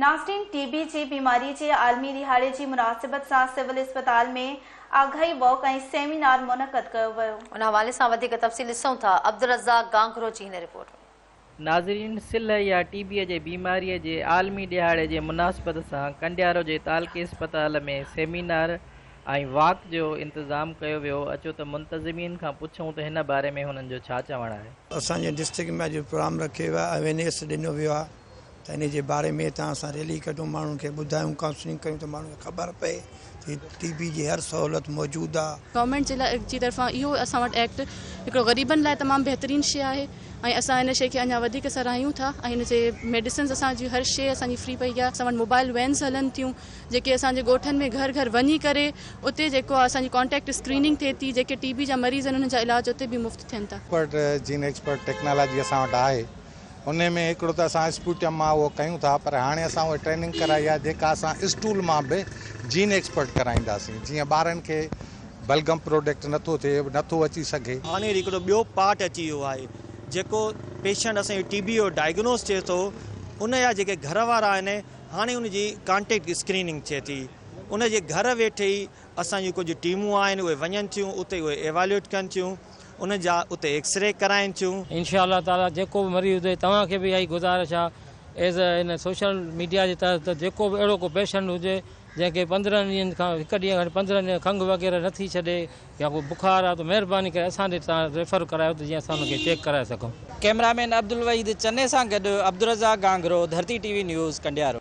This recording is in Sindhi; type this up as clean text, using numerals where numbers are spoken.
ناظرين ٽي بي جي بيماري جي عالمي ڏهاڙي جي مناسبت سان سول اسپتال ۾ آگاهي واڪ ۽ سيمينار منعقد ڪيو ويو. ان حوالي سان وڌيڪ تفصيل ڏسون ٿا عبدالرزاق گانگهرو جي هن رپورٽ ۾. ناظرين سلهه يا ٽي بي جي بيماري جي عالمي ڏهاڙي جي مناسبت سان ڪنڊيارو جي تعلقي اسپتال ۾ سيمينار ۽ واڪ جو انتظام ڪيو ويو، اچو ته منتظمين کان پڇون ته هن باري ۾ هنن جو ڇا چوڻ آهي. اسان جي ڊسٽرڪٽ ۾ اڄ پروگرام رکيو ويو آهي اويرنيس ڏنو ويو آهي ته ان جي باري ۾ هتان اسان ريلي ڪڍون ماڻهن کي ٻڌايون ڪائونسلنگ ڪيون ته ماڻهن کي خبر پئي ته ٽي بي جي هر سهولت موجود آهي. گورنمينٽ جي لاء جي طرفان اهو اسان وٽ ايڪٽ هڪڙو غريبن لاء تمام بهترين شيء آهي ۽ اسان ان شيء کي اڃا وڌيڪ ساراهيون ٿا ۽ ان جي ميڊيسنز اسان جي هر شيء اسان جي فري پئي آهي اسان وٽ موبائل وينز هلن ٿيون جيڪي اسان جي ڳوٺن ۾ گهر گهر وڃي ڪري اتي جيڪو آهي اسان جي ڪانٽيڪٽ اسڪريننگ ٿئي ٿي جيڪي ٽي بي جا مريض آهن انهن جا علاج اتي به مفت ٿين ٿا. ايڪسپرٽ جين ايڪسپرٽ ٽيڪنالاجي اسان وٽ آهي انهي ۾ هڪڙو ته اسان اسپوٽيم مان اهو ڪيون ٿا پر هاڻي اسان اهي ٽريننگ ڪرائي آهي جيڪا اسان اسٽول مان به جين ايڪسپرٽ ڪرائينداسين جيئن ٻارن کي بلغم پروڊڪٽ نٿو ٿئي نٿو اچي سگهي. هاڻي هڪڙو ٻيو پارٽ اچي ويو آهي جيڪو پيشنٽ اسان جو ٽي بي جو ڊائگنوز ٿئي ٿو ان جا جيڪي گهر وارا آهن هاڻي ان جي ڪانٽيڪٽ اسڪريننگ ٿئي ٿي ان جي گهر ويٺي ئي اسان جون ڪجهه ٽيمون آهن اهي وڃن ٿيون اتي اهي ايواليوٽ ڪن ٿيون ان جا اتي ايڪسري ڪرائين ٿيون. انشاء الله تعالي جيڪو به مريض هجي توهان کي به اها ئي گذارش آ ايز ان سوشل ميڊيا جي تحت ته جيڪو به اهڙو ڪو پيشنٽ هجي جنهن کي 15 ڏينهن کان هڪ ڏينهن کان 15 ڏينهن کنگهه وغيره نٿي ڇڏي يا ڪو بخار آ ته مهرباني ڪري اسان ڏي توهان ريفر ڪرايو ته جيئن اسان ان کي چيڪ ڪرائي سگهون. ڪئميرا مين عبدالوحيد چني سان گڏ Abdulrazzaq Ghanghro, Dharti T V news, Kandiaro.